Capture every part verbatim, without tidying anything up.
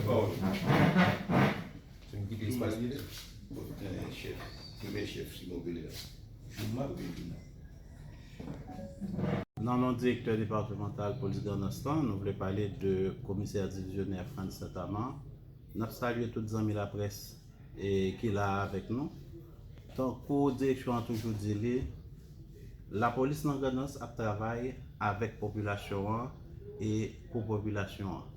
Pawòl. Se m kite espas. Chèf, premye chèf, si mwen pele la. Jouma oubyen Jouma? Nan non direktè depatmantal polis Grandans lan, nou vle pale de komisè divizyonè Frantz Saint-Amand. N ap salye tout zanmi laprès e ki la avèk nou. Tankou direksyon an toujou di li, lapolis nan Grandans ap travay avèk popilasyon an e pou popilasyon an.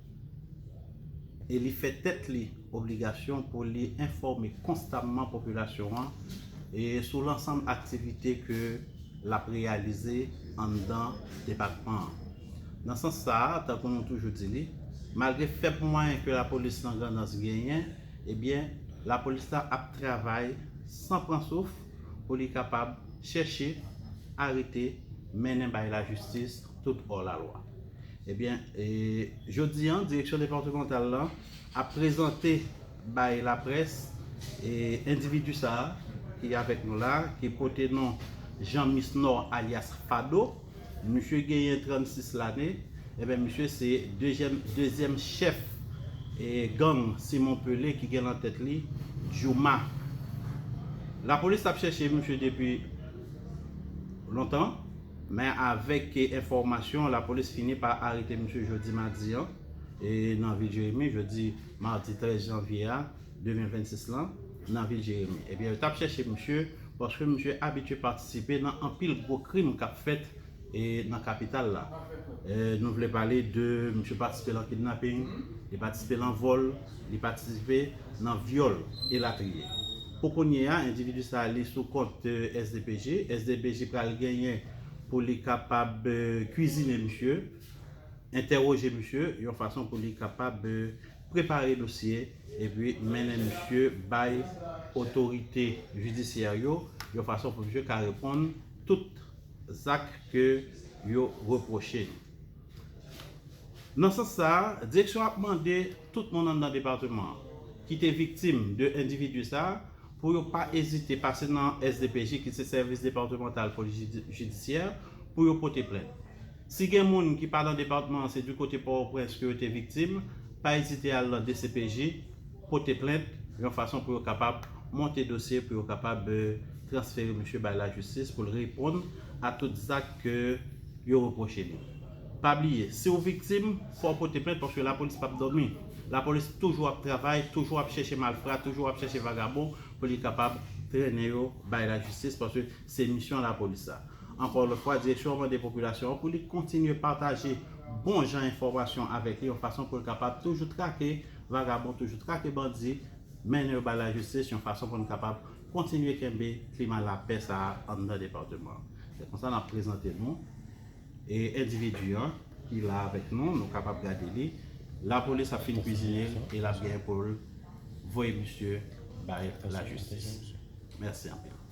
E li fè tèt li obligasyon pou li enfòme konstamman popilasyon an e sou lansanm aktivite ke l ap reyalize anndan depatman an. Nan sans sa a, tankou nou toujou di li, malgre fèb mwayen ke lapolis nan Grandans genyen, ebyen, lapolis la ap travay san pran souf pou li kapab chèche, arete, mennen bay lajistis tout hors la loi. Ebyen, e, jodi a, direksyon depatmantal lan ap prezante bay laprès e endividi sa a ki avèk nou la, ki pote non Jean Misnor alyas Fado. Misye genyen trannsis lane. Ebyen, misye se dezyèm, dezyèm chèf e gang Simon Pelé ki gen nan tèt li Jouma. Lapolis ap chèche misye depi lontan, men avèk enfòmasyon, lapolis fini pa arete misye jodi madi an, e nan vil Jeremi, jodi madi trèz janvye a, de mil vennsis lan, nan vil Jeremi. Ebyen, yo t ap chèche misye paske misye abitye patisipe nan anpil gwo krim k ap fèt e nan kapital la. E, nou vle pale de misye patisipe nan kidnaping, li patisipe nan vòl, li patisipe nan vyòl, elatriye. Pou kounye a, endividi sa a, li sou kont, e, S D P J. S D P J pral genyen pou li kapab, e, kwizine misye, entèwoje misye, yon fason pou li kapab, e, prepare dosye, epi mennen misye bay otorite jidisyè yo, yon fason pou misye ka reponn tout zak ke yo repwoche li. Nan sans sa a, direksyon ap mande tout moun anndan depatman an ki te viktim de endividi sa a pou yo pa ezite pase nan S D P J, ki se Sèvis Depatmantal Polis Jidi-, Jidisyè, pou yo pote plent. Si gen moun ki pa nan depatman an, se di kote Pòtoprens ke yo te viktim, pa ezite al nan D C P J, pote plent, yon fason pou yo kapab monte dosye, pou yo kapab, e, transfere misye bay lajistis pou l reponn a tout zak ke yo repwoche li. Pa bliye, si w viktim, fò w pote plent paske lapolis p ap dòmi. Lapolis toujou ap travay, toujou ap chèche malfra, toujou ap chèche vagabon pou li kapab trennen yo bay lajistis paske se misyon lapolis sa. Ankò yon lòt fwa, direksyon an mande popilasyon an pou li kontinye pataje bon jan enfòmasyon avèk li, yon fason pou l kapab toujou trake vagabon, toujou trake bandi, mennen yo bay lajistis, yon fason pou n kapab kontinye kenbe klima lapè sa a anndan depatman an. Se konsa n ap prezante nou e endividi an ki la avèk nou, nou kapab gade li. Lapolis ap fin kwizine l e l ap genyen pou l voye misye bay lajistis. Mèsi anpil.